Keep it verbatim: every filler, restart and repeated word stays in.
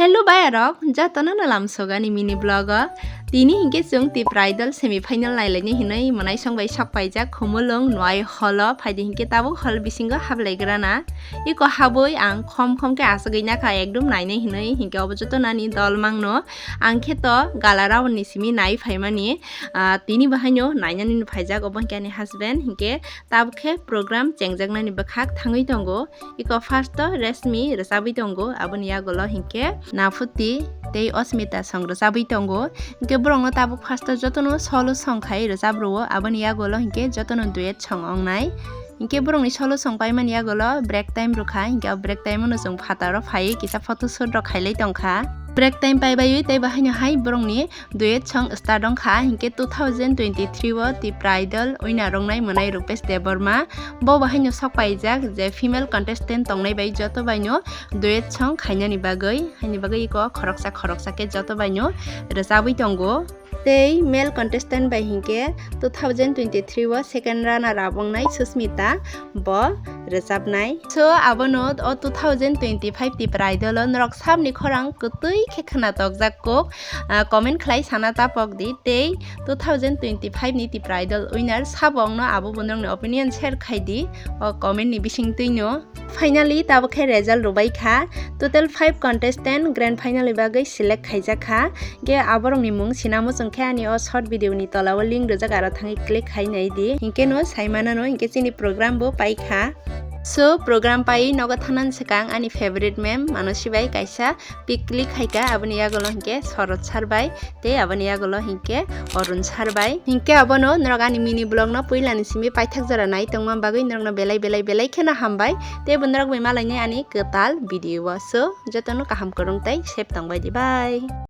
Hello bayarok, jotono no lamsogani mini vlog o. Tini hinkhe chwng Tipra Idol semi final nailaini hinwi mwnaisong bai sok paijak Khumulwng Nwai hall o. Phaidi hinkhe tabuk hall bisingo hablaigrana. Iko habwi ang khom khom khe aswgwi nakha ekdum nainai hinwi, hinkhe obo joto nani dol mangno. Ang khe to gala round ni simi nai phaimani. Ah, tini bahaino nainani phaijak, obo hinkhe ani husband, hinkhe tabuk khe program chengjaknani bwkhak thangwi tongo. Iko first o Reshmi rwchabwi tongo, aboni yagulo hinkhe Naphuti tei Osmita song rwchabwi tongo. Hinkhe borokno tabuk first o jotono solo song khai rwchap rwo, aboni yagulo hinkhe jotono duet song wngnai. Hinkhe borokni solo song paimani yagulo break time rwkha, hinkhe o break time o no chwng phataro phaiwi kisa photo shoot rok khailai tongkha. Break time paibaiwi tei bahaino hai borokni duet song start wngkha, hinkhe two thousand twenty-three o Tipra Idol winner wngnai mwnai Rupesh Debbarma. Bo bahaino sok paijak je female contestant tongnai bai joto baino duet song khainani bagwi, haini bagwi iko khoroksa khoroksa khe joto baino rwchabwi tongo. Tei male contestant bai hinkhe two thousand twenty-three o second runner up wngnai Susmita, bo rwchapnai. So, abono o two thousand twenty-five Tipra Idol o norok sabni khorang kwtwi khe khna tokjak kok, ah, comment khlai sana ta pok di. Tei two thousand twenty-five ni Tipra Idol winner sabo wngno, abo bo norokni opinion share khai di o comment ni bising twino. Finally, tabuk khe result rwbai kha. Total five contestant grand final ni bagwi select khaijak kha. Hinkhe aborokni mung sinamo chwng khe ani o short video ni tola o link rwjak, aro thangwi click khai nai di. Hinkhe no sai manano, hinkhe chini program bo pai kha. So, program pai nogo thangnani swkang ani favorite ma'am Manosi bai kaisa picnic khaika, aboni yagulo hinkhe Sorot sir bai, tei aboni yagulo hinkhe Arun sir bai. Hinkhe abono norok ani mini vlog no puilani simi paithak jora nai tongma bagwi norokno belai belai belai kheno hambai, tei bo norok bai malainai ani kwtal video o. So, jotono kaham kwrwng tei safe tongbai di, bye.